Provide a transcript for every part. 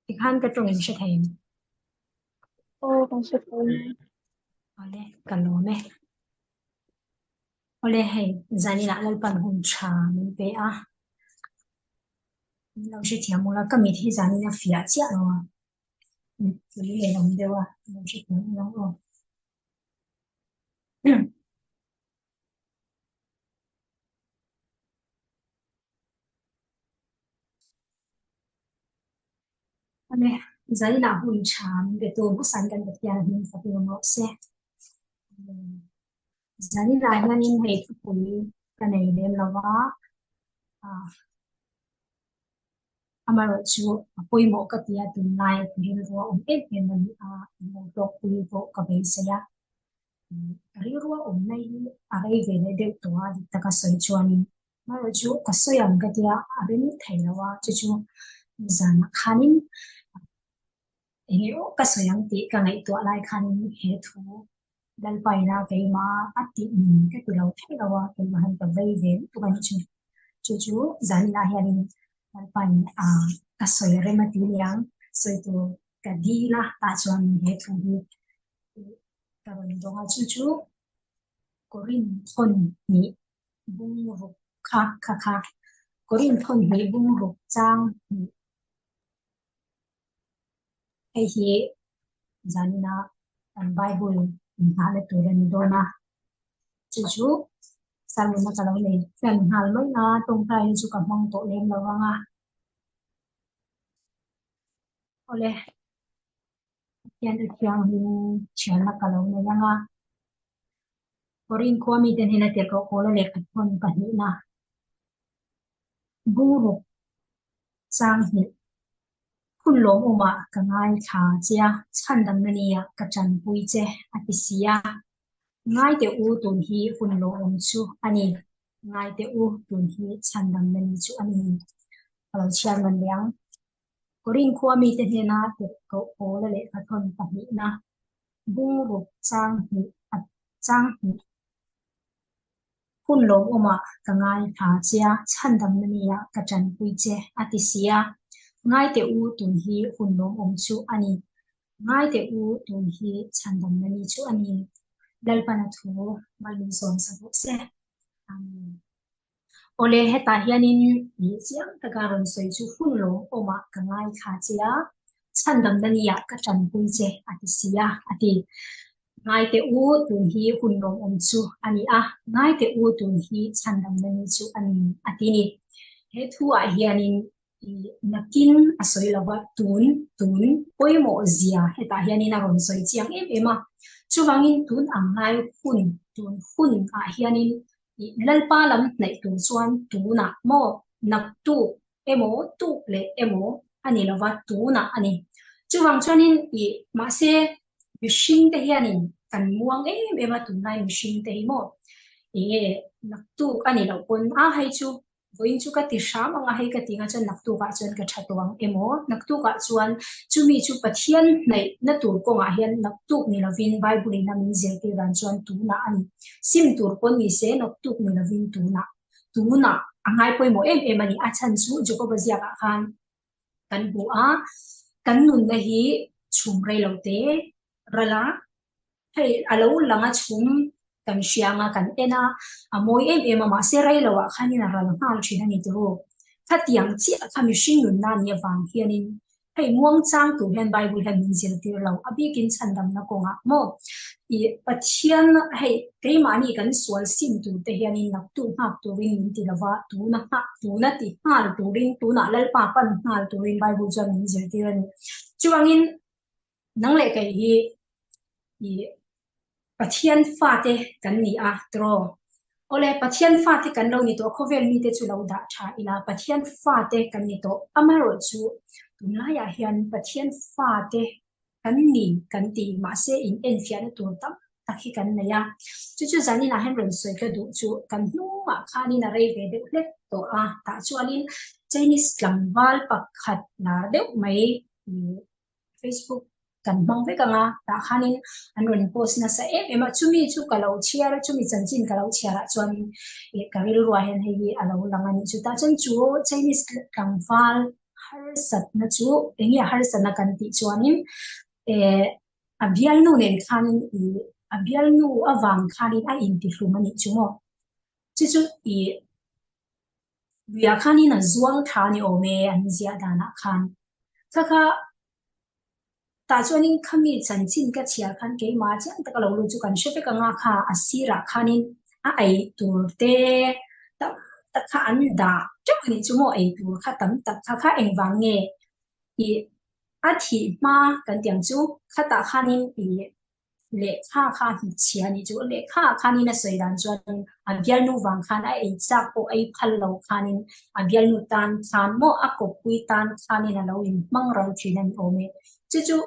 Tikhan ka tawng in hre thei em? Aw, kan hre thei. Awle, ka lawm e. Awle, hei, zaninah Lalpan hun tha min pe a. Min lo hrethiam ula, ka mit hi zanin a fiah chiah lo a. Mittui nen awm deuh a, min lo hrethiam ula aw. Awle, zaninah hun tha min pe tu hmasain kan Pathian hming fakin awm rawh se. Zaninah hianin hei thupui ka nei lem lo va, amaherawhchu a pawimawh ka ti a, tunlai rilru a awm em em a ni a, in lo hlawkpui pawh ka beisei a. Ka rilru a awm na hi a rei ve leh deuh tawh a, dik taka sawi chuanin amaherawhchu ka sawi ang ka tia a rem thei lo a, chu chu zanah khanin eng nge aw ka sawi ang tih ka ngaihtuah lai khanin he thu Lalpaina keimah a tih ni ka ti lo thei lo a, keimah hian ka vei ve lutuk a ni chu. Chu chu zaninah hianin Lalpain ka sawi rem a ti niang, sawi tur ka dil a, tah chuan he thu hi ka rawn dawng a, chu chu Korinth hnih bungruk kha kha kha Korinth hnih bungruk chang hnih. Hei hi zanina kan Bible inngahna tur a ni dawn a, chu chu sermon a ka lo nei fan nghal mai a, tawngtai hi chu ka hmang tawh lem lo ang a. Awle, Pathian u thianghlim thianna ka lo nei ang a. Korin khua mite hnena tirhkoh Paula lehkha thawn pahnihna Bungruk Changhnih, Hun lawmawmah ka ngaithla che a, chhandamna nia ka tanpui che a ti si a. Ngai teh u tun hi hun lawmawm chu a ni. Ngai teh u tun hi chhandamna ni chu a ni. Ka lo chhiar man leh ang. Korin khua mite hnena tirhkoh Paula lehkha thawn pahnihna, Bungruk Changhnih a Changhnih. Hun lawmawmah ka ngaithla che a, chhandamna nia ka tanpui che, a ti si a. Ngai teh u, tun hi hun lawmawm chu a ni. Ngai teh u, tun hi chhandamna ni chu a ni. Lalpana thu mal min sawm sa bawk se. Amen. Awle, hetah hianin ni chiang taka rawn sawi chu hun lawmawmah ka ngaithla che a, chhandamna nia ka tanpui che, a ti si a, a ti. Ngai teh u, tun hi hun lawmawm chu a ni a, ngai teh u, tun hi chhandamna ni chu a ni, a ti ni. He thu-ah hianin i nakin a sawi lo va, tun, tun pawimawh zia hetah hianin a rawn sawi chiang em em a. Chuvangin tun ang lai hun, tun hunah hianin i Lalpa lam hnaih tur chuan tunah maw naktuk emaw tuk leh emaw a ni lova tunah a ni. Chuvang chuanin i mahse mihringte hianin kan muang em em a tunlai mihringte hi maw enge naktuk a ni loh pawn a hei chu vawiin chu ka ti hram ang a hei ka ti nga chuan naktukah chuan ka tha tawh ang emaw naktukah chuan chumi chu Pathian hnaihna tur kawngah hian naktuk ni lovin Bible in a min zirtir dan chuan tunah a ni. Sim tur pawn ni se naktuk ni lovin tunah. Tunah a ngai pawimawh em em a ni. A chhan chu Jakoba ziakah khan kan hmu a, kan nunna hi chhum rei lo te ral a, hei a lo lang a chhum kan hria anga kan en a, a mawi em em a mahse rei lo ah khanin a ral nghal thin a ni tiro. Khatiang chiah kha mihring nunna a nih avang hianin Hei muangchang tur hian Bible hian min zirtir lo, a bikin chhandamna kawngah maw? I Pathian hei keimahni kan sual sim tur te hianin naktuk nghak turin min ti lova, tuna nghak tuna ti nghal turin tunah Lalpa pan nghal turin Bible chuan min zirtir a ni. Chuvangin nang leh kei hi i Pathian fate kan ni a tiraw? Awle, Pathian fate kan lo ni tawh, khawvel mite chu lo dah tha ila, Pathian fate kan ni tawh. Amaherawhchu tunlaiah hian Pathian fate kan ni kan ti, mahse in enfiahna tur tam tak hi kan nei a. Chu chu zaninah hian rawn sawi ka duh chu kan hnungah khanin a rei ve deuh hlek tawh a, tah chuanin Chinese tlangval pakhat lar deuh mai Facebook kan hmang vek ang a, tah khanin an rawn post nasa em em a, chumi chu ka lo chhiar a, chumi chanchin ka lo chhiar ah chuanin ih ka rilruah hian hei hi a lo lang a nih chu, tah chuan chu Chinese tlangval. Harsatna chu enge a harsatna kan tih chuanin eh a bialnu nen khanin ih a bialnu avang khanin a intihlum a nih chu maw. Chu chu ih luiah khanin a zuang tha a ni awm e an ziah danah khan. Kha kha Tah chuanin khami chanchin ka chhiar khan keimah chiang taka lo lut chu kan hre vek anga kha a sirah khanin a ei tur te tam tak kha an dah teuh a nih chu maw ei tur kha tam tak kha kha engvang nge ih a thih hma kan tih ang chu khatah khanin ih Lehkha kha hnutchhia a nih chu. Lehkha ah khanin a sawi dan chuan a bialnu vang khan a ei chak pawh ei phal lo khanin a bialnu tan khan maw a kawppui tan khanin a lo inhmang ro thin a ni awm e. Chu chu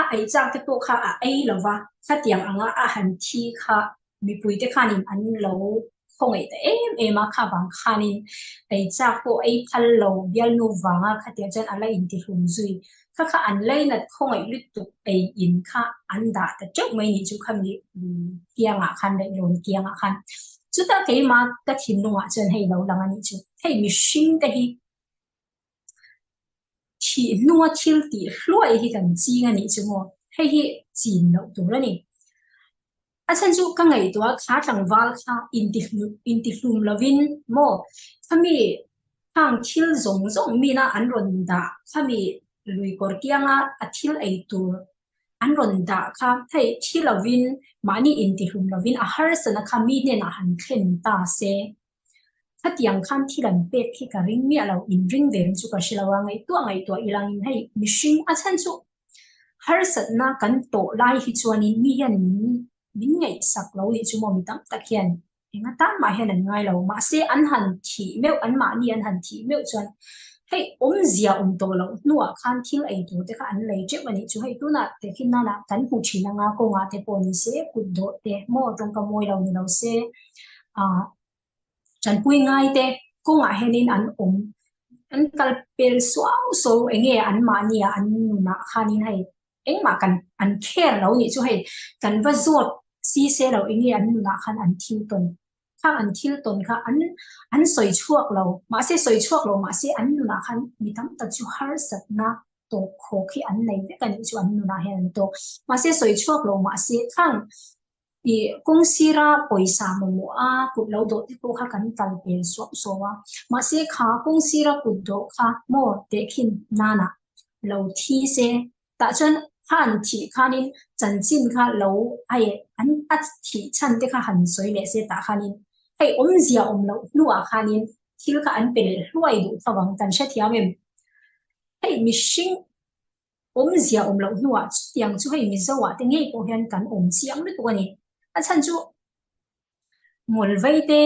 a ei chak te pawh kha a ei lo va, khatiang anga a han thi kha Mipuite khanin an lo khawngaih ta em em a, kha vang khanin ei chak pawh ei phal lo bialnu vanga khatiang chuan a la intihlum zui. Kha kha an lainat khawngaih lutuk ei in kha an dah ta teuh mai nih chu khami kiangah khan leh lawn kiangah khan. Chutah keimah ka thinlungah chuan hei lo lang a nih chu. Hei mihring te hi Thih hnunga thil tih hluai hi kan ching a nih chu maw? Hei hi chin loh tur a ni. A chhan chu ka ngaihtuah kha tlangval kha intihlum lovin maw khami khang thil zawng zawng mina an rawn dah khami lui kawr kianga a thil ei tur an rawn dah kha hei thi lovin mahni intihlum lovin a harsatna kha mi hnenah han thlen ta se. Khatiang khan thil an pek hi ka ring miah lo, inring ve chu ka hre lo a, ngaihtuah ngaihtuah ilangin hei mihring a chhan chu harsatna kan tawh lai hi chuanin mi hian min min ngaihsak lo nih chu maw mi tam tak hian eng atan mah hian an ngai lo, mahse an han thih meuh an mahni an han thih meuh chuan hei awmzia awm tawh loh hnuah khan thil ei tur te kha an lei teuh a nih chu, hei tunah tehkhin nana kan hmu thin anga kawngah te pawh ni se kut dawh te maw tawngka mawi lo ni lo se. Ah tanpui ngai te kawngah hianin an awm an kal pel suau suau eng nge an mahni ah an nunah khanin hei engmah kan an care lo nih chu hei kan va zawt si se lo eng nge an nunah khan an thil tawn khang an thil tawn kha an an sawi chhuak lo mahse sawi chhuak lo mahse an nunah khan mi tam tak chu harsatna tawp khawk hi an nei vek a nih chu an nunah hian an tawk mahse sawi chhuak lo mahse khang Ih kawng sira pawisa mamawh a kut lo dawh te pawh kha kan kal pel suau suau a, mahse kha kawng sira kut dawh kha maw tehkhin nanah lo thi se, tah chuan kha an thih khanin chanchin kha lo hei an a thih chhan te kha han sawi leh se tah khanin hei awmzia awm loh hnuah khanin thil kha an pe leh hluai duh tho ang kan hrethiam em? Hei mihring Awmzia awm loh hnuah chutiang chu hei Mizo ah te ngei pawh hian kan awm chiang lutuk a ni. A chhan chu Ngawlvei te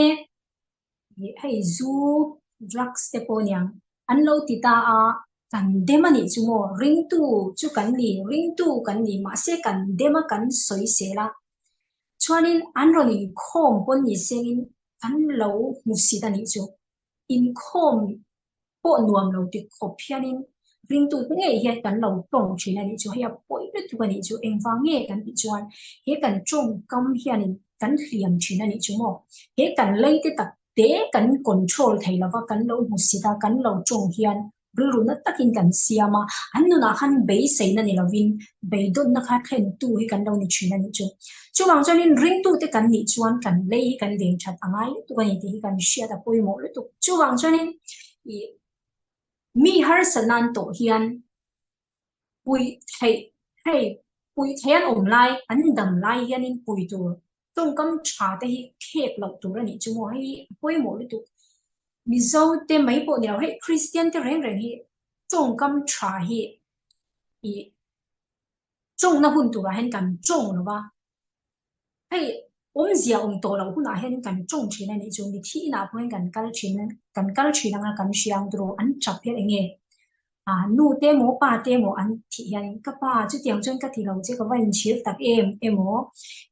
ih hei zu, drugs te pawh aniang an lo ti ta a, kan dem a nih chu maw? Ringtu chu kan ni, ringtu kan ni mahse kan dem a kan sawisel a. Chuanin an rawn inkhawm pawn ni sengin kan lo hmusit a nih chu. Inkhawm pawh nuam lo ti khawp hianin ringtute ngei hian kan lo tawng thin a nih chu, hei a pawi lutuk a nih chu, engvang nge kan tih chuan he kan tawngkam hianin kan hliam thin a nih chu maw, he kan lei te tak te kan control thei lova kan lo hmu sit a, kan lo tawng hian rilru na takin kan siam a, an nunah khan beiseina ni lovin beidawnna kha thlentu hi kan lo ni thin a nih chu. Chuvang chuanin ringtute kan nih chuan kan lei hi kan ven that a ngai lutuk a ni tih hi kan hriat a pawimawh lutuk. Chuvang chuanin ih mi harsa nan tawh hian puih theih hei puih theih an awm lai an dam lai hianin pui tur tawngkam tha te hi khek loh tur a nih chu maw hei a pawimawh lutuk. Mizo te mai pawh ni lo hei Kristian te reng reng hi tawngkam tha hi ih Tawngna hun turah hian kan tawng lo va, hei awmzia awm tawh loh hunah hian kan tawng thin a nih chu, mithi inah pawh hian kan kal thin a, kan kal thin anga kan hria ang tawh an tap hian eng nge ah nu te emaw pa te emaw an thih hian ka pa chutiang chuan ka ti lo che ka va inchhir tak em emaw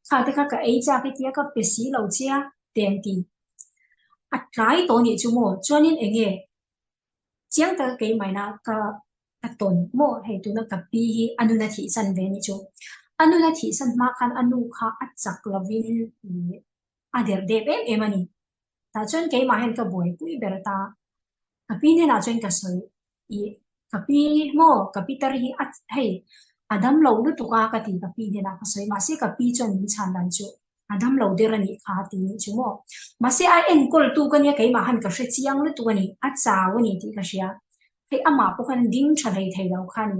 kha te kha ka ei chak i tia ka pe si lo che a te an ti. A tlai tawh a nih chu maw chuanin eng nge Chiang taka keimahna ka ka tawn maw hei tuna ka pi hi a nuna thihsan ve a nih chu. A nuna thihsan hma khan a nu kha a chak lovin ih a derh dep em em a ni. Tah chuan keimah hian ka buaipui ber ta. Ka pi hnenah chuan ka sawi. I ka pi maw ka pitar hi a hei a dam lo lutuk a ka ti ka pi hnenah ka sawi mahse ka pi chuan min chhan dan chu a dam lo der a nih kha ti nih chu maw. Mahse a enkawl tu ka nia keimah han ka hre chiang lutuk a ni a chau a ni tih ka hria. Hei amah pawh khan ding tha hlei thei lo kha a ni.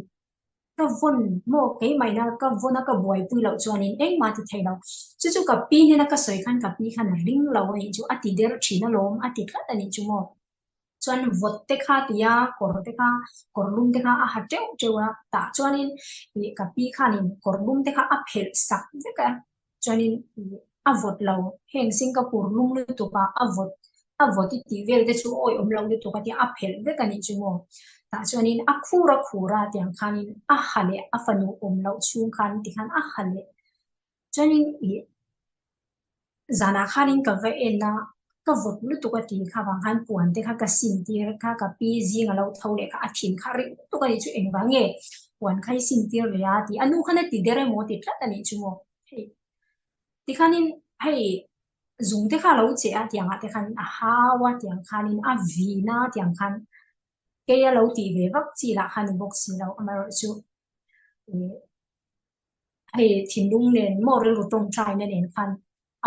Ka vawn maw keimah ina ka vawn a ka buaipui loh chuanin engmah a ti thei lo. Chu chu ka pi hnena ka sawi khan ka pi khan a ring lo a nih chu a ti der thin alawm a ti tlat a nih chu maw. Chuan vawt te kha tia kawr te kha kawr lum te kha a ha teuh teuh a tah chuanin ih ka pi khanin kawr lum te kha a phelh sak vek a chuanin ih a vawt lo heng Singapore lum lutuk a a vawt a vawt i tih vel te chu awi awm lo lutuk a tia a phelh vek a nih chu maw tah chuanin a khur a khur a tiang khanin a ha leh a fanu awm loh chhung khan tikhan a ha leh chuanin ih. Zanah khanin ka va en a, ka vawt lutuk a ti kha vang khan puan te kha ka sin tir kha ka pi zing a lo tho leh kha a thin kha rih lutuk a nih chu engvang nge puan kha i sin tir leh a ti a nu khan a ti der emaw ti tlat a nih chu maw hei tikhanin hei zung te kha a lo che a tiangah te khan a hau a tiang khanin a vin a tiang khan kei a lo tih ve vak chi lah kha ni bawk si lo amaherawhchu ih. Hei thinlung nen maw rilru tawngtaina nen khan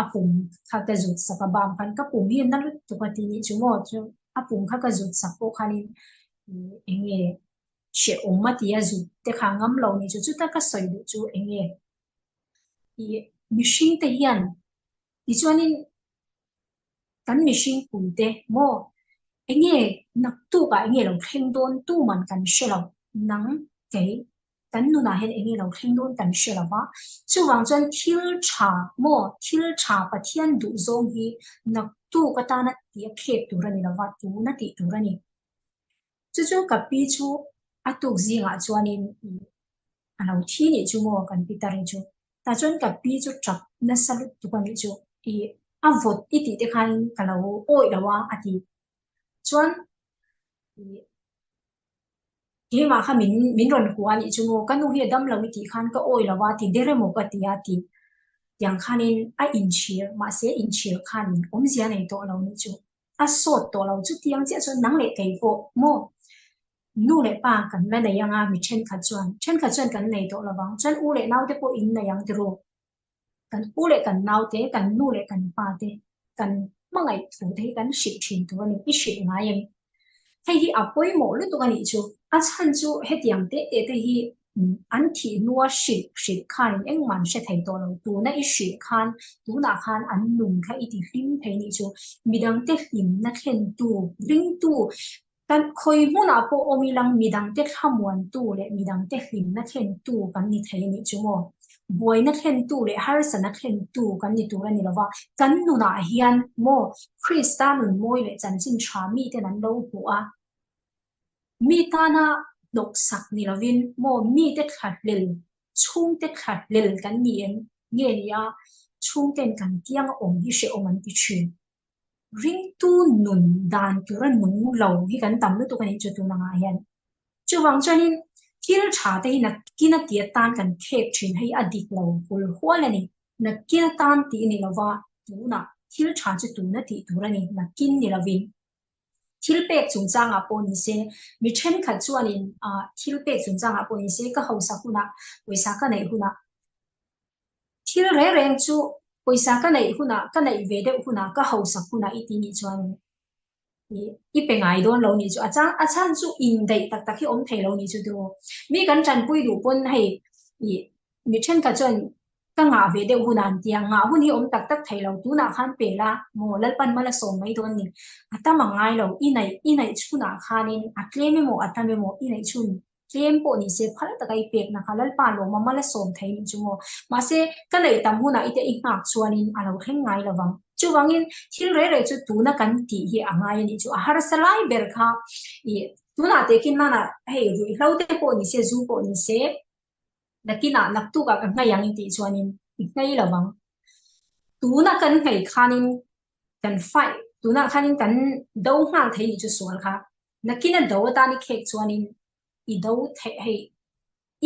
a pum kha ka zut sak a bang khan ka pum hi a na lutuk a ti nih chu maw chu a pum kha ka zut sak pawh khanin eng nge hrehawm a ti a zut te kha ngam lo ni chu chuta ka sawi duh chu eng nge ih mihring te hian tichuanin kan mihring pum te maw eng nge naktuk ah eng nge lo thleng dawn tuman kan hre lo nang kei kan nunah hian eng nge lo thleng dawn kan hre lo va, chuvang chuan thil tha maw thil tha Pathian duh zawng hi naktuk atana tih a khek tur a ni lo va, tuna tih tur a ni. Chu chu ka pi chu a tuk zingah chuanin a lo thi nih chu maw kan pi ta ri chu. Tah chuan ka pi chu tap nasa lutuk a nih chu i a vawt i tih te khan ka lo awih lo a a ti. Chuan Keimah kha min min rawn hua anih chu maw, ka nu hi a dam lo i tih khan ka awi lo a ti der emaw ka ti a ti. Tiang khanin a inchhir, mahse inchhir khanin awmzia nei tawh lo nih chu a sawt tawh lo. Chutiang chiah chuan nang leh kei pawh maw nu leh pa kan la nei anga mi thenkhat chuan, thenkhat chuan kan nei tawh lovang, chuan u leh naute pawh in nei ang tiru. Kan u leh kan naute, kan nu leh kan pa te, kan hmangaih thu te hi kan hrilh thin tur a ni, i hrilh ngai em? Hei hi a pawimawh lutuk a nih chu. A chhan chu hetiang teh teh te hi an thih hnua hrilh hrilh khanin engmah an hre thei tawh lo. Tuna i hrilh khan tunah khan an nun kha i ti hlim thei nih chu. Midangte hlimna thlentu, ringtu Kan khawi hmunah pawh awm ilang midangte thlamuantu leh midangte hlimna thlentu kan ni thei a nih chu maw? Buaina thlentu leh harsana thlentu kan ni tur a ni lova, kan nunah hian maw Krista nun mawi leh chanchin tha miten an lo hmuh a, mi tana hnawksak ni lovin maw mite thlahlel, chhungte thlahlel kan ni em nge ni a, chhungten kan kianga awm hi hrehawm an ti thin. Ringtu nun dan tura nung lo hi kan tam lutuk a nih chu tun angah hian. Chuvang chuanin thil tha te hi nakin a ti atan kan khek thin hei a dik lo hul hual a ni. Nakin atan tih a ni lova tunah thil tha chu tuna tih tur a ni nakin ni lovin. Thil pek chungchangah pawh ni se mi thenkhat chuanin thil pek chungchangah pawh ni se ka hausa hunah pawisa ka neih hunah Thil reng reng chu pawisa ka neih hunah, ka neih ve deuh hunah, ka hausak hunah i ti nih chuan i pe ngai dawn lo nih chu. A chang a chhan chu indaih tak tak hi awm thei lo nih chu tiraw. Mi kan tanpui duh pawn hei i mi thenkhat chuan ka ngah ve deuh hunah an ti a, ngah hun hi awm tak tak thei lo. Tunah khan pe la maw Lalpan mal a sawm mai dawn ni. A tam a ngai lo. I neih i neih chhunah khanin a tlem emaw a tam emaw i neih chhun Tlem pawh ni se phal taka i pekna kha Lalpa lawma mal a sawm thei nih chu maw. Mahse, ka neih tam hunah i te i nghak chuanin a lo thleng ngai lo vang. Chuvangin, thil rei rei chu tuna kan tih hi a ngai a nih chu. A harsa lai ber kha i tunah tehkhin nana hei ruihhlo te pawh ni se, zu pawh ni se, nakinah naktukah ka nghei ang i tih chuanin i nghei lo vang. Tuna kan nghei khanin kan fight, tunah khanin kan do nghal thei nih chu sual kha. Nakin a do atan i khek chuanin i do theih hei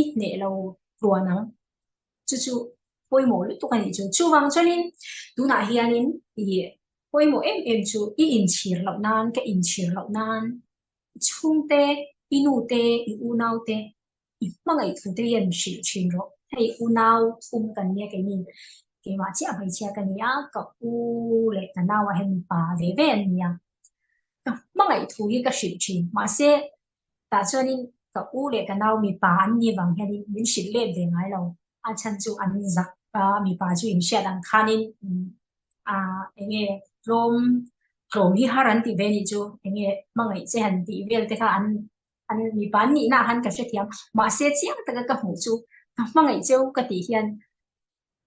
i hneh lo ruan ang. Chu chu pawimawh lutuk a nih chu. Chuvang chuanin tunah hianin i pawimawh em em chu i inchhir loh nan, ka inchhir loh nan chhungte. I nu te, i unau te, i hmangaih thu te hian hrilh thin rawh. Hei unau um kan nia keini keimah chiah hmeichhia ka ni a, ka u leh ka nauah hian mipa ve ve an ni a. Ka hmangaih thu hi ka hrilh thin. Mahse, tah chuanin ka u leh ka nau mipa an nih vang hianin min hrilh let ve ngai lo. A chhan chu an zak a, mipa chu inhriat ang khanin eng nge tlawm tlawm hi har an tih ve nih chu eng nge hmangaih che han tih vel te kha an an mipa an nihna ah khan ka hrethiam. Mahse chiang taka ka hmuh chu ka hmangaih cheu ka tih hian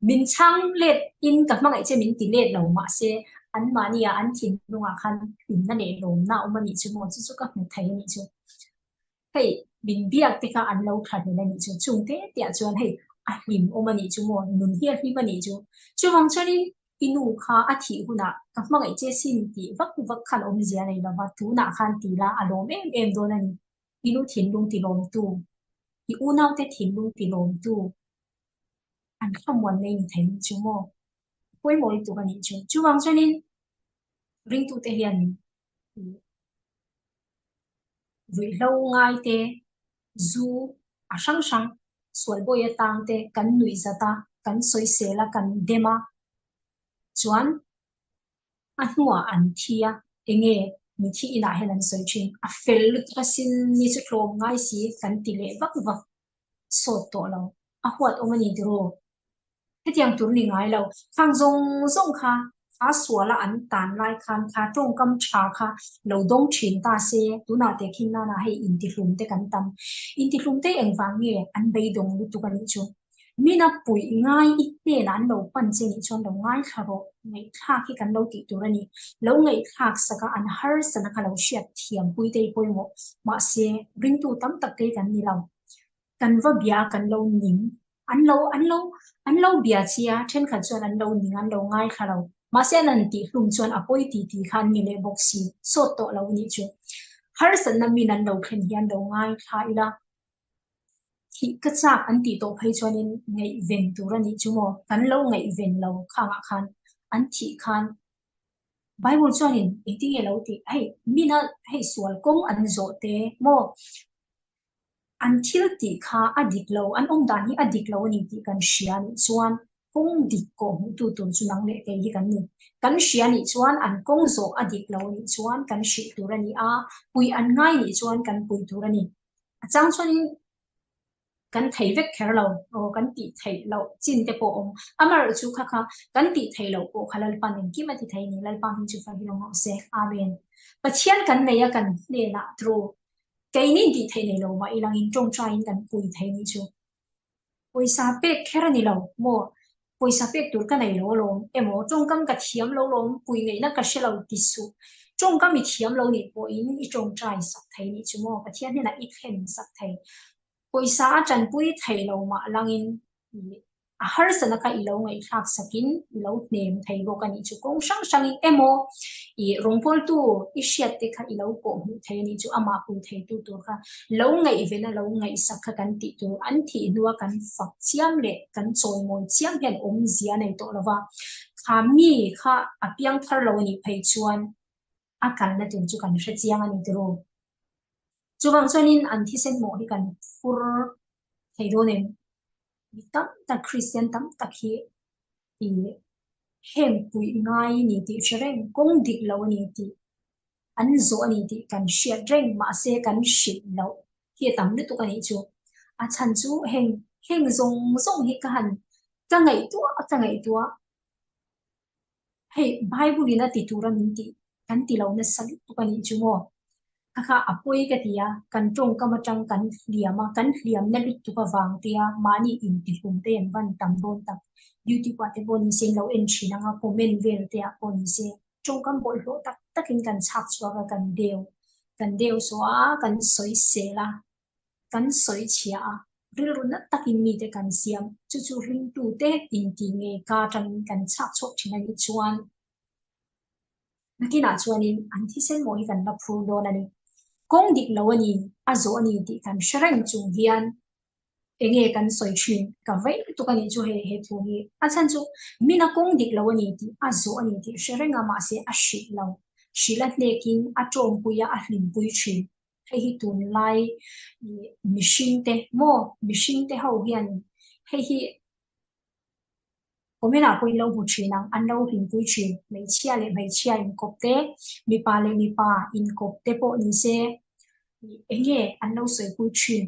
min chhang let in ka hmangaih che min ti let lo mahse an mahni ah an thinlung ah khan hlimna leh lawmna a awm a nih chu maw chu chu ka hmu thei a nih chu. Hei min biak te kha an lo tha hlel a nih chu chung te te ah chuan hei a hlim awm a nih chu maw nun hi a hlim a nih chu. Chuvang chuanin i nu kha a thih hunah ka hmangaih che sin tih vak vak khan awmzia nei lova tunah khan ti la a lawm em em dawn a ni. I nu thinlung ti lawmtu, i unaute thinlung ti lawmtu an thlamuan nei ni thei chu maw? Pawimawh lutuk a nih chu. Chuvang chuanin ringtute hian ruihhlo ngai te, zu a hrang hrang sual bawi atang te kan nuih zat a, kan sawisel a, kan dem a, chuan a hnuah an thi a, enge mithi inah hian an sawi thin, a fel lutuk asin ni chu tlawm ngai si kan ti leh vak vak sawt tawh lo, a huat awm a ni tiraw? Hetiang tur ni ngai lo. Khang zawng zawng kha kha suala an tan lai khan kha tawngkam tha kha lo dawng thin ta se, tunah teh khin nana hei intihlum te kan tam. Intihlum te engvang nge an beidawng lutuk a nih chu? Mina puih ngai i hnenah an lo pan che nih chuan lo ngaithla rawh, ngaihthlak hi kan lo tih tur a ni. Lo ngaihthlak sak a, an harsatna kha lo hriat thiam pui te hi pawimawh. Mahse, ringtu tam tak te hi kan ni lo. Kan va bia kan lo ning. An lo, an lo, an lo bia chi a, thenkhat chuan an lo ning, an lo ngaithla lo. Mahse an an tih hlum chuan a pawi ti ti kha an ni leh bawk si, sawt tawh lo nih chu. Harsatna min an lo thlen hian lo ngaithla ila, thih ka chak an tih tawh phei chuanin ngaihven tur a nih chu maw? Kan lo ngaihven lo khangah khan an thih khan Bible chuanin engtin nge lo tih? Hei mina hei sual kawng an zawh te maw? An thil tih kha a dik lo, an awm dan hi a dik lo a ni tih kan hria nih chuan kawng dik kawh hmuhtu tur chu nang leh kei hi kan ni. Kan hria nih chuan an kawng zawh a dik lo a nih chuan kan hrih tur a ni a, pui an ngai nih chuan kan pui tur a ni. A chang chuanin kan thei vek kher lo, aw kan tih theih loh chin te pawh a awm. Amaherawhchu chu kha kha kan tih theih loh pawh kha Lalpa'n engkim a ti thei a ni. Lalpa hming chu fak in awm rawh se. Amen. Pathian kan nei a kan hnenah through Keini tih theih nei lo mah ilangin tawngtaiin kan pui thei nih chu. Pawisa pek kher a ni lo maw? Pawisa pek tur ka nei lo alawm emaw tawngkam ka thiam lo lawm pui ngaihna ka hre lo ti suh. Tawngkam i thiam lo nih pawhin i tawngtai sak thei nih chu maw? Pathian hnenah i thlen sak thei. Pawisa a tanpui thei lo mah langin A harsatna kha i lo ngaihthlak sakin i lo hnem thei bawk a nih chu. Kawng hrang hrangin emaw i rawngbawltu i hriat te kha i lo kawh hmuh thei a nih chu. Amah pui theitu tur kha lo ngaihven a lo ngaihsak kha kan tih tur. An thih hnua kan fak chiam leh kan chawimawi chiam hian awmzia a nei tawh lo va. Kha mi kha a piang thar lo a nih phei chuan a kalna tur chu kan hre chiang a ni tiraw. Chuvang chuanin an thisen mawh hi kan fur thei dawn em? Mi tam tak Kristian tam tak hi i heng puih ngai a ni tih hre reng, kawng dik lo a ni tih an zawh a ni tih kan hriat reng mahse kan hrilh loh hi a tam lutuk a nih chu. A chhan chu heng heng zawng zawng hi ka han ka ngaihtuah ka ngaihtuah. Hei Bible in a ti tur a min tih kan ti lo nasa lutuk a nih chu maw? Kha kha a pawi ka ti a, kan tawngkam atang kan hliam a, kan hliamna lutuk avang te a mahni intihlum te an van tam dawn tak. YouTube ah te pawh ni se in lo en thin ang a, comment vel te ah pawh ni se tawngkam bawlhhlawh tak takin kan chhak chhuak a, kan deu kan deu sawh a, kan sawi sel a. Kan sawi chhia a, rilru nat takin mite kan siam, chu chu ringtute intih ngei ka atangin kan chhak chhuak thin a nih chuan nakinah chuanin an thisen mawh hi kan la phur dawn a ni. Kawng dik lo a ni, a zawh a ni tih kan hre reng chung hian enge kan sawi thin ka vei lutuk a nih chu hei he thu hi. A chhan chu mina kawng dik lo a ni tih a zawh a ni tih hre reng a mahse a hrilh lo, hrilh a hnekin a tawngpui a, a hlimpui thin. Hei hi tunlai mihringte maw mihringte ho hian hei hi comment ah pawh in lo hmu thin ang, an lo hlimpui thin. Hmeichhia leh hmeichhia inkawp te, mipa leh mipa inkawp te pawh ni se eng nge an lo sawipui thin,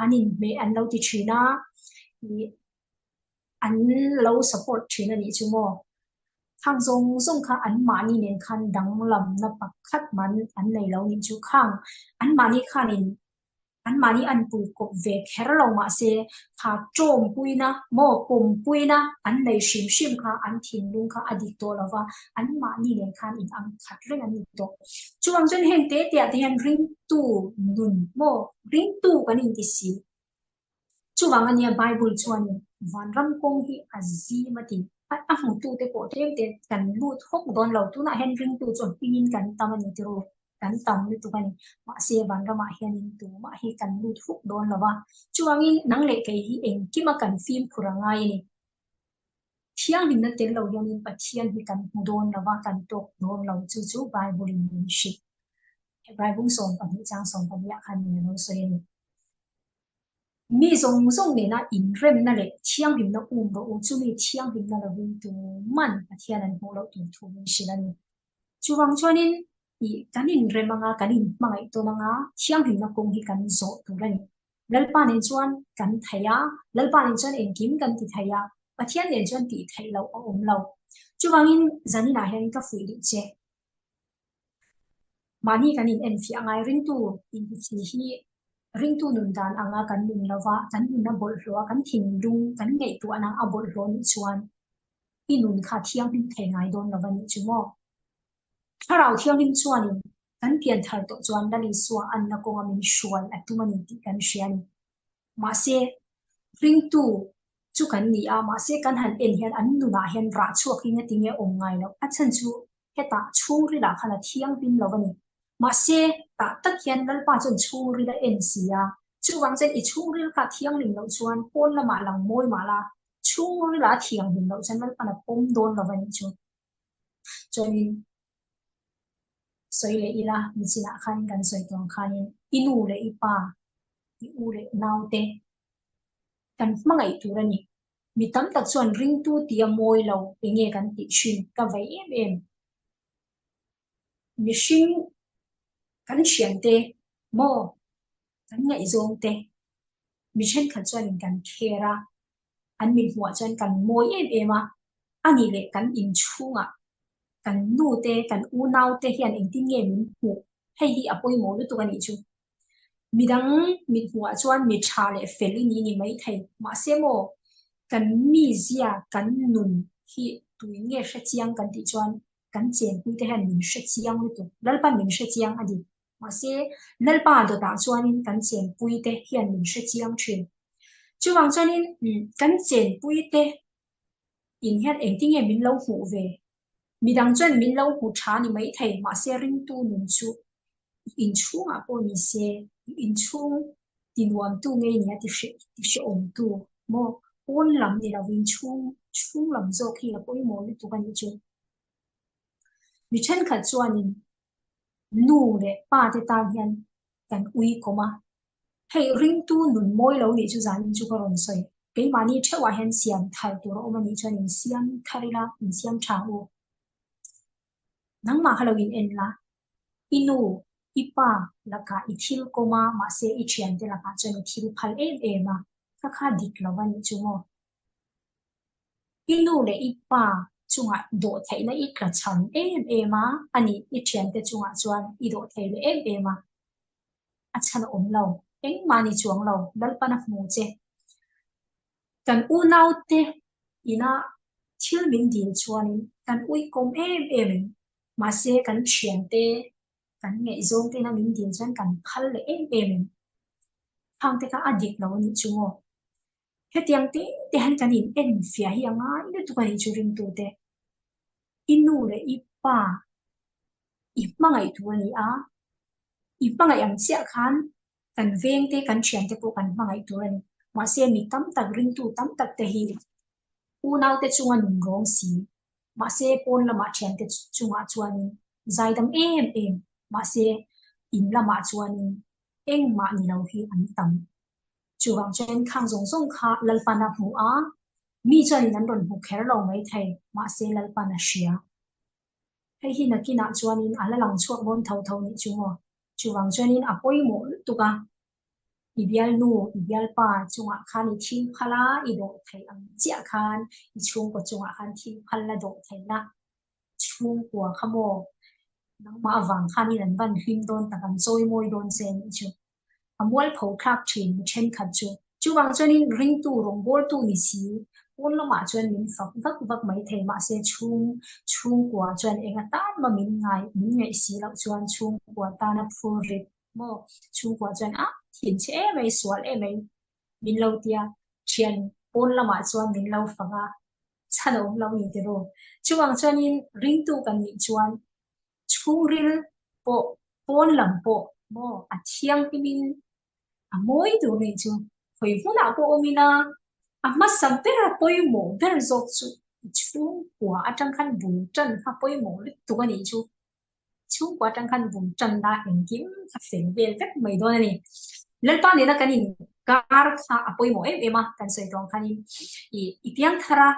an inhmeh an lo ti thin a, ih an lo support thin a nih chu maw. Khang zawng zawng kha anmahni nen khan danglamna pakhat man an nei lo nih chu. Khang anmahni khanin anmahni an pui kawp ve kher lo mahse kha tawmpuina maw pawmpuina an nei hrim hrim kha an thinlung kha a dik tawh lo va, anmahni nen khan in ang khat reng an ni tawh. Chuvang chuan heng te te ah te hian ringtu nun maw ringtu kan inti si. Chuvang ania Bible chuanin vanram kawng hi a zim a ti. A hmutute pawh tlem te kan lut hawk dawn lo. Tunah hian ringtu chu hmingin kan tam a ni tiraw? Kan tam lutuk a ni. Mahse vanramah hianin tumah hi kan lut huk dawn lo va. Chuvangin nang leh kei hi engkima kan fimkhur a ngai a ni. Thianghlimna tel lo hianin Pathian hi kan hmu dawn lo va, kan tawk dawn lo. Chu chu Bible-in min hrilh. Hebrai bung 12 chang 14 ah khan min a lo sawi a ni. Mi zawng zawng nena inremna leh thianghlimna um rawh u, chumi thianghlimna lovin tuman Pathian an hmuh loh tur thu min hrilh a ni. Chuvang chuanin ih kan inrem anga, kan inhmangaih tawn anga thianghlimna kawng hi kan zawh tur a ni. Lalpa nen chuan kan thei a, Lalpa nen chuan engkim kan ti thei a, Pathian nen chuan tih theih loh a awm lo. Chuvangin zaninah hian ka fuih duh che. Mahni kan in enfiah ngai ringtu inti hi ringtu nun dan anga kan nun lova, kan nun a bawlhhlawh a, kan thinlung, kan ngaihtuahna a bawlhhlawh nih chuan i nun kha thianghlim thei ngai dawn lova nih chu maw? Thlarau thianghlim chuanin kan pian thar tawh chuan Lal Isua anna kawnga min hruai a tum a ni tih kan hria a ni. Mahse, ringtu chu kan ni a, mahse kan han en hian an nunah hian rah chhuak hi ngati nge awm ngai loh? A chhan chu hetah chhungrilah khan a thianghlim lo a ni. Mahse, tah tak hian Lalpa chuan chhungril a en si a, chuvang chuan i chhungril kha a thianghlim loh chuan pawn lamah lang mawi mah la, chhungrilah a thianghlim loh chuan Lalpa'n a pawm dawn lo a nih chu. Chuanin sawi leh ila, nichinah khan kan sawi tawh ang khanin i nu leh i pa, i u leh naute kan hmangaih tur a ni. Mi tam tak chuan ringtu tia mawi lo eng nge kan tih thin ka vei em em. Mihring kan thiante maw kan ngaihzawng te mi thenkhat chuanin kan care a, an min hmuh chuan kan mawi em em a, a nih leh kan inchhungah kan nu te kan unau te hian engtin nge min hmuh hei hi a pawimawh lutuk a nih chu. Midang mit hmuhah chuan mi tha leh fel i ni ni maithei. Mahse maw, kan mizia, kan nun hi tuin nge hre chiang kan tih chuan kan chenpui te hian min hre chiang lutuk. Lalpa'n min hre chiang a ni. Mahse, Lalpa dawtah chuanin kan chenpui te hian min hre chiang thin. Chuvang chuanin kan chenpui te in hian engtinge min lo hmuh ve? Midang chuan min lo hmu tha ni maithei, mahse ringtu nun chu inchhungah pawh ni se, inchhung tinuamtu ngei nia ti hrehawmtu maw? Pawn lam ni lovin chhung chhung lam zawk hi a pawimawh lutuk a nih chu. Mi thenkhat chuanin nu leh pa te tan hian kan ui kawm a, hei ringtu nun mawi lo nih chu zanin chu ka rawn sawi. Keimahni theuhah hian siam thar tur a awm a nih chuan insiam thar ila, insiam tha u. Nangmah kha lo in en la, i nu, i pa lakah i thil kawm a, mahse i thiante lakah chuan i thil phal em em a, kha kha dik lo a nih chu maw? I nu leh i pa chungah dawhtheihna i tla cham em em a, a nih i thiante chungah chuan i dawhthei leh em em a, a chhan a awm lo, engmah ni chuang lo, Lalpan a hmu che. Kan unaute ina thil min dil chuanin kan uikawm em em in, mahse kan thiante, kan ngaihzawngte ina min dil chuan kan phal leh em em in. Khangte kha a dik lo a nih chu maw? Hetiang te te hian kan in en fiah hi a ngai lutuk a nih chu ringtute. I nu leh i pa i hmangaih tur a ni a, i hmangaih ang chiah khan kan vengte kan thiante pawh kan hmangaih tur a ni. Mahse mi tam tak ringtu tam tak te hi unaute chunga nun rawng si, mahse pawn lamah thiante chungah chuanin zaidam em em, mahse. In lamah chuanin engmah ni lo hi an tam. Chuvang chuan khang zawng zawng kha Lalpan a hmu a, mi chuanin an rawn hmu kher lo maithei, mahse Lalpan a hria. Hei hi nakinah chuanin a la lang chhuak dawn tho tho nih chu maw? Chuvang chuanin a pawimawh lutuk a, i bialnu, i bialpa chungah khan i thil phal a, i dawh theih ang chiah khan i chhungkaw chungah khan thil phal la dawh theih la. Chhungkua kha maw? Nangmah avang khanin an van hlim dawn tak, an chawimawi dawn che nih chu. A mualpho thlak thin mi thenkhat chu. Chuvang chuanin ringtu rawngbawltu ni si, pawn lamah chuan min fak vak vak mai thei mahse chhung chhungkua chuan eng atan mah min ngai min ngaih si loh chuan chhungkua tana phur rit maw? Chhungkua chuan a thinchhe em mai, sual em mai min lo tia, thian pawn lamah chuan min lo fak a, chhan a awm lo ni tiraw? Chuvang chuanin ringtu kan nih chuan chhungril pawh pawn lam pawh maw a thianghlimin a mawi tur nih chu khawi hmunah pawh awm ila a hmasa ber a pawimawh ber zawk chu chhungkua atang khan bul tan kha pawimawh lutuk a nih chu chhungkua atang khan bul tan la engkim kha fel vel vek mai dawn a ni. Lalpa nena kan inkar kha a pawimawh em em a kan sawi tawng khanin i i piangthar a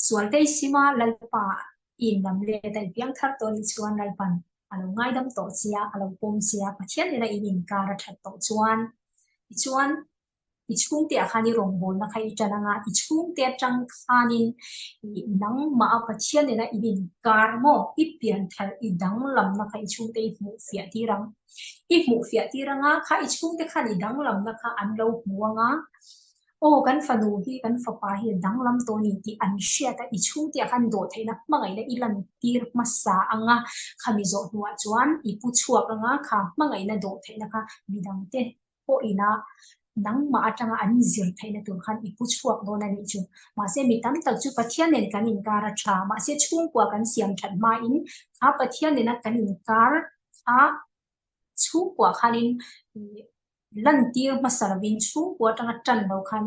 Sualte i sim a, Lalpa i inlam let a, i piangthar tawh anih chuan Lalpan a lo ngaidam tawh che a, a lo pawm che a, Pathian nena in inkar a that tawh chuan tichuan i chhungte ah khan i rawngbawlna kha i tan anga, i chhungte atang khanin i nangmah a Pathian nena in inkar maw i pianthar i danglamna kha i chhungte i hmuh fiah tir ang. I hmuh fiah tir anga kha i chhungte khan i danglamna kha an lo hmu anga, Aw, kan fanu hi kan fapa hi a danglam tawh a ni tih an hriat a, i chhungte ah khan dawhtheihna hmangaihna i lantir hmasa ang a, khami zawh hnuah chuan i pu chhuak ang a, kha hmangaihna dawhtheihna kha midangte pawhin a nangmah atanga an zir theihna tur khan i pu chhuak dawn a nih chu. Mahse, mi tam tak chu Pathian nen kan inkar a tha, mahse chhungkua kan siam that hmain kha Pathian nena kan inkar kha chhungkua khanin Lantir hmasa lovin chhungkua atanga tan lo khan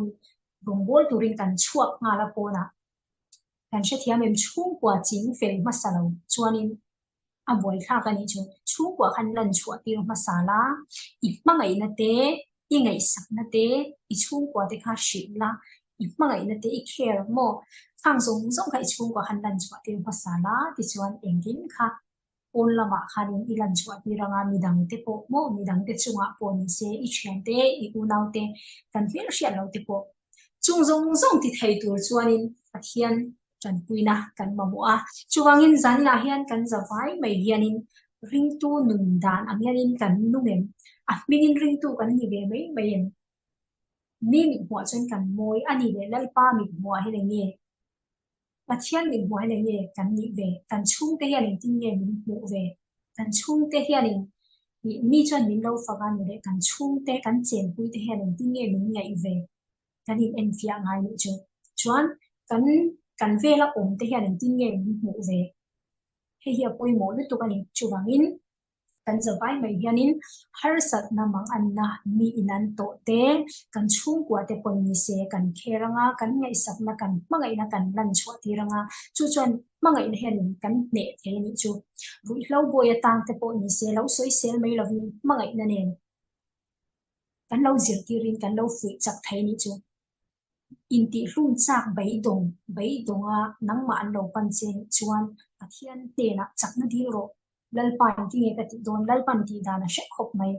rawngbâwl turin kan chhuak nghal a pawnah kan hrethiam em chhungkua ching fel hmasa lo chuanin a buaithlak a nih chu. Chhungkua khan lan chhuah tir hmasa la, i hmangaihna te, i ngaihsakna te, i chhungkua te kha hrilh la, i hmangaihna te i care maw? Khang zawng zawng kha i chhungkua khan lan chhuah tir hmasa la tichuan engkim kha Pawn lamah khanin i lan chhuah tir anga midangte pawh maw midangte chungah pawh ni se i thiante i unaute kan hmelhriat lo te pawh chung zawng zawng ti thei tur chuanin Pathian tanpuina kan mamawh a. Chuvangin zaninah hian kan zavai mai hianin ringtu nun dan ang hianin kan nung em? A hmingin ringtu kan ni ve mai mai em? Mi mithmuah chuan kan mawi a ni leh Lalpa mithmuah hi eng nge? Pathian min hmuh hian eng nge kan nih ve? Kan chhungte hian engtin nge min hmuh ve? Kan chhungte hianin ih mi chuan min lo fak a ni leh kan chhungte, kan chenpuite hian engtin nge min ngaih ve? Kan in enfiah ngai nih chu. Chuan kan kan vela awmte hian engtin nge min hmuh ve? Hei hi a pawimawh lutuk a ni. Chuvangin Kan zavai mai hianin harsatna manganna mi inan tawh te, kan chhungkua te pawn ni se kan kher anga, kan ngaihsakna, kan hmangaihna kan lan chhuah tir anga, chu chuan hmangaihna hianin kan hneh thei a nih chu. Ruihhlo bawi atang te pawh ni se lo sawisel mai lovin hmangaihna nen kan lo zirtirin kan lo fuih chak thei a nih chu. Intihhlum chak beidawng beidawnga nangmah an lo pan che nih chuan Pathian hnenah chakna dil rawh. Lalpa engtin nge ka tih dawn? Lalpan tih dan a hre khawp mai.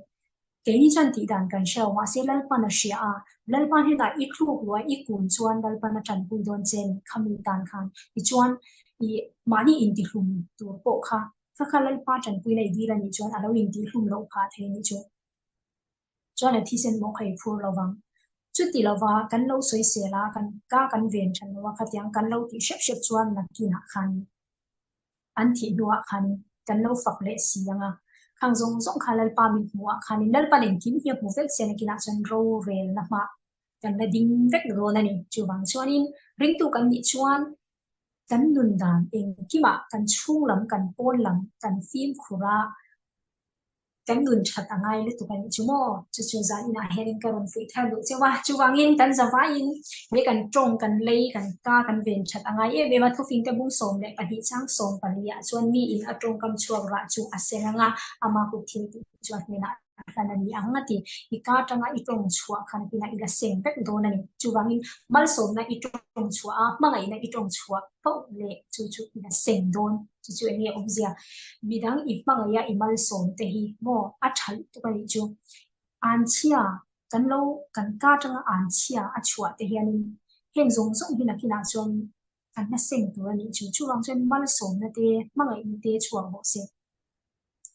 Keini chuan tih dan kan hre lo, mahse Lalpan a hria a. Lalpa hnenah i thluk luah i kun chuan Lalpan a tanpui dawn che ni khami tan khan. Tichuan i mahni intihlum tur pawh kha kha kha Lalpa tanpuina i dil a nih chuan a lo intihlum loh phah thei a nih chu. Chuan a thisen mawh kha i phur lo vang. Chuti lova kan lo sawisel a, kan ka kan ven than lo a, khatiang kan lo tih hrep hrep chuan nakinah khan an thih hnuah khan kan lo fak leh si ang a. Khang zawng zawng kha Lalpa min hmuh ah khanin Lalpa engkim hi a hmu vek che nakinah chuan rorelna hmah kan la ding vek dawn a ni. Chuvang chuanin ringtu kan nih chuan kan nun dan engkimah kan chhung lam kan pawn lam kan fimkhur a. Kan nun that a ngai lutuk a nih chu maw? Chu chu zan inah hianin ka rawn fuih thar duh cheu a. Chuvangin kan zavaiin he kan tawng, kan lei, kan ka kan ven that a ngai em em a. Thufingte bung 12 chang 14 ah chuan miin a tawngkam chhuak rah chu a seng ang a, ama kut thil tih chu a hnenah hlan a ni ang a ti. I ka atanga i tawng chhuah khan kinah i la seng vek dawn a ni. Chuvangin malsawmna i tawng chhuah a, hmangaihna i tawng chhuah poh leh chu chu i la seng dawn. Chu chu eng nge awmzia? Midang i hmangaih a i malsawm te hi maw a tha lutuk a nih chu. Anchhia kan lo kan ka atanga anchhia a chhuah te hianin heng zawng zawng hi nakinah chuan kan hla seng tur a nih chu. Chuvang chuan malsawmna te hmangaihna te chhuak rawh se.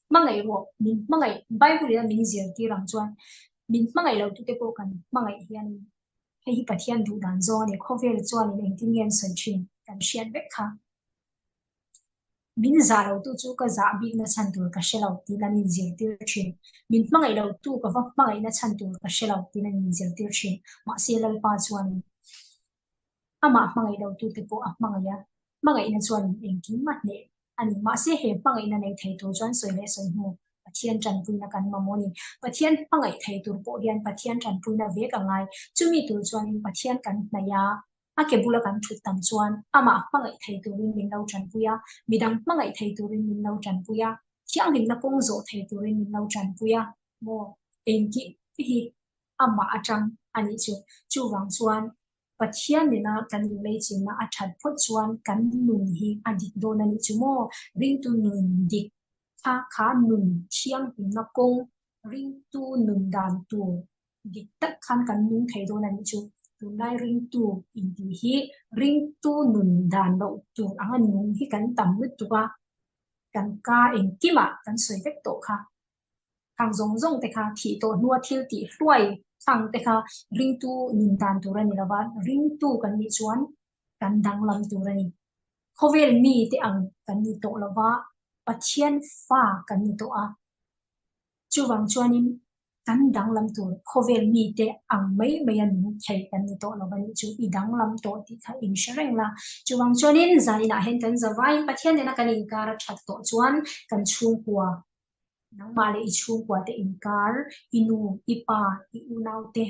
Hmangaih rawh min hmangaih Bible in a min zirtir ang chuan min hmangaih lo tute pawh kan hmangaih hianin hei hi Pathian duh dan zawng a ni. Khawvel chuanin engtin nge an sawi thin kan hriat vek kha. Min zah lo tu chu ka zah bikna chhan tur ka hre lo tiin an inzirtir thin. Min hmangaih lo tu ka va hmangaihna chhan tur ka hre lo tiin an inzirtir thin. Mahse Lalpa chuanin amah hmangaih lo tute pawh a hmangaih a, hmangaihna chuanin engkim a hneh a ni. Mahse he hmangaihna nei thei tur chuan sawi leh sawi hnu Pathian tanpuina kan mamawh a ni. Pathian hmangaih thei tur pawh hian Pathian tanpuina vek a ngai. Chumi tur chuanin Pathian kan hnaih a, A ke bula kan thut tam chuan amah hmangaih thei turin min lo tanpui a, midang hmangaih thei turin min lo tanpui a, thianghlimna kawng zawh thei turin min lo tanpui a maw? Engkim hi amah atang a nih chu. Chuvang chuan Pathian nena kan inleichinna a that phawt chuan kan nun hi a dik dawn a nih chu maw? Ringtu nun dik kha kha nun thianghlimna kawng, ringtu nun dan tur Dik tak khan kan nung thei dawn a nih chu. Tunlai ringtu intih hi ringtu nun dan loh tur anga nung hi kan tam lutuk a, kan ka engkimah kan sawi vek tawh kha. Khang zawng zawng te kha thih tawh hnua thil tih hluai khang te kha ringtu nun dan tur a ni lo va, ringtu kan nih chuan kan danglam tur a ni. Khawvel mi te ang kan ni tawh lo va, Pathian fa kan ni tawh a. Chuvang chuanin kan danglam tur khawvel mite ang mai mai a nung thei kan ni tawh lo a nih chu i danglam tawh tih kha in hre reng la. Chuvang chuanin zaninah hian kan zavaiin Pathian nena kan inkar a that tawh chuan kan chhungkua, nangmah leh i chhungkua te inkar, i nu, i pa, i unaute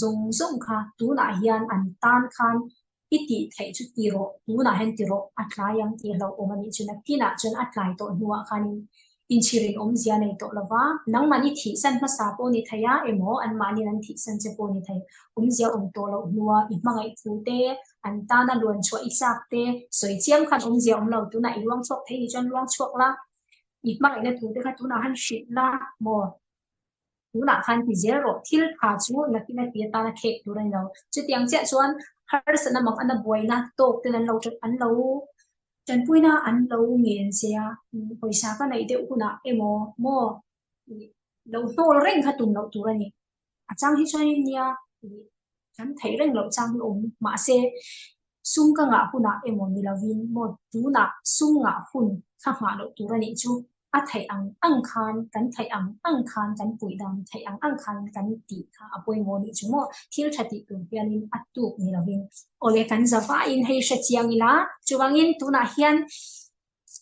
zawng zawng kha tunah hian an tan khan I tih theih chu ti rawh, tunah hian ti rawh, a tlai ang tih hlauhawm a nih chu. Nakinah chuan a tlai tawh hnuah khanin inchhirin awmzia nei tawh lo va, nangmahni thihsan hmasa pawh ni thei a emaw anmahniin an thihsan che pawh ni thei. Awmzia awm tawh loh hnua i hmangaih thu te, an tana luan chhuah i chak te, sawi chiam khan awmzia awm lo. Tunah i luang chhuak thei ni chuan luang chhuak la, i hmangaihna thu te kha tunah han hrilh la maw? Tunah khan ti zel rawh, thil tha chu nakin a ti atana khek tur a ni lo. Chutiang chiah chuan harsatna mang ana buaina tawk ten an lo an lo tanpuina an lo ngen che a, pawisa ka neih deuh hunah emaw maw lo hnawl reng kha tum loh tur a ni. A chang hi chuanin nia kan theih reng loh chang hi awm mahse sum ka ngah hunah emaw ni lovin maw tunah sum ngah hun kha nghah loh tur a nih chu a theih ang ang khan kan theih ang ang khan kan puih dan theih ang ang khan kan tih kha a pawimawh nih chu maw thil tha tih tur hianin a tuk ni lovin awle kan zavaiin hei hre chiang ila chuvangin tunah hian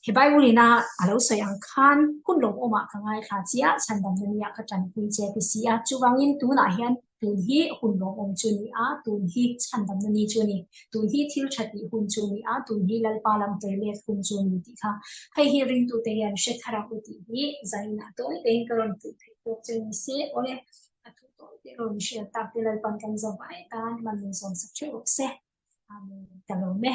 He Bible ina a lo sawi ang khan hun lawmawmah ka ngaithla chiah, chhandamna nia ka tanpui che ti si a. Chuvangin tunah hian tun hi hun lawmawm chu ni a, tun hi chhandamna ni chu ni, tun hi thil tha tih hun chu ni a, tun hi Lalpa lam tawi let hun chu ni tih kha hei hi ringtute hian hre thar ang u tih hi zaninah tawi tein ka rawn puh theih tawk che ni se. Awle, a thu tawi te rawn hriat tak te Lalpan kan zo vai tan man min zawm sak theuh rawh se. Amen. Ka lawm e.